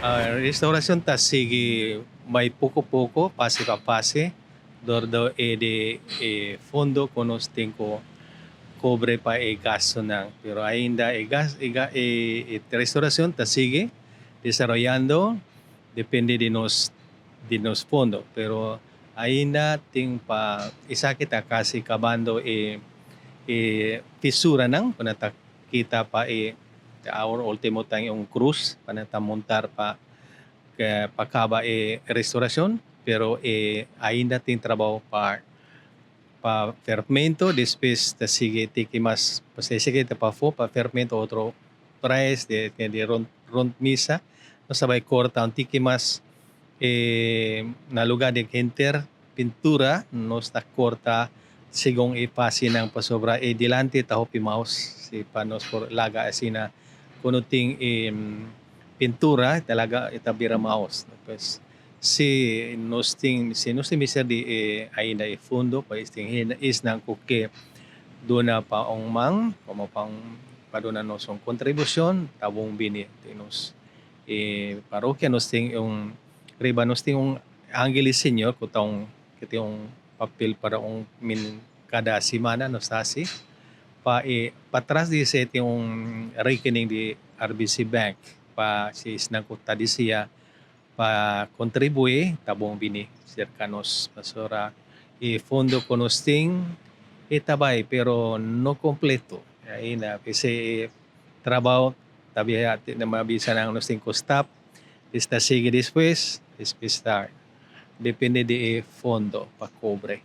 Restauracion ta sigui bay poco poco, fase pa fase, door di e fondo cu nos tin cu cobre pa e gastonan. Pero ainda e restauracion ta sigui desaroyando, depende di nos fondo. Pero ainda tin pa esaki ta casi cabando e fisuranan cu ta kita pa e awor ultimo ta un cruz pa ta monta pa caba e restauracion, pero ainda tin trabou pa fermento. Despues ta sigui tiki mas pa sigui ta pafo pa fermento otro prijs di rond rond misa. Nos ta bay corta un tiki mas na lugar di henter pintura, nos ta corta segun e fasenan, pasobra e dilanti ta hopi mahos si pa nos por laga asina kuno tin pintura talaga e ta bira mahos. Pues si nos tin mester di ainda e fondo pa tin esnan ku ke duna pa un man como pa duna nos un contribucion, ta bon bini. Nos parokia, nos tin un riba, nos tin un Angel di Señor ku ta un ku tin un papel para un min cada semana nos hasi pa e patras di esey tin un rekening di RBC Bank pa si esnan ku ta desea pa contribui, ta bon bini cerca nos, pasobra e fondo ku nos tin e ta bay pero no completo ainda. P'esey trabou ta biaha na mabisa nan nos tin ku stop, ta sigui despues, despues ta depende di e fondo pa cobre.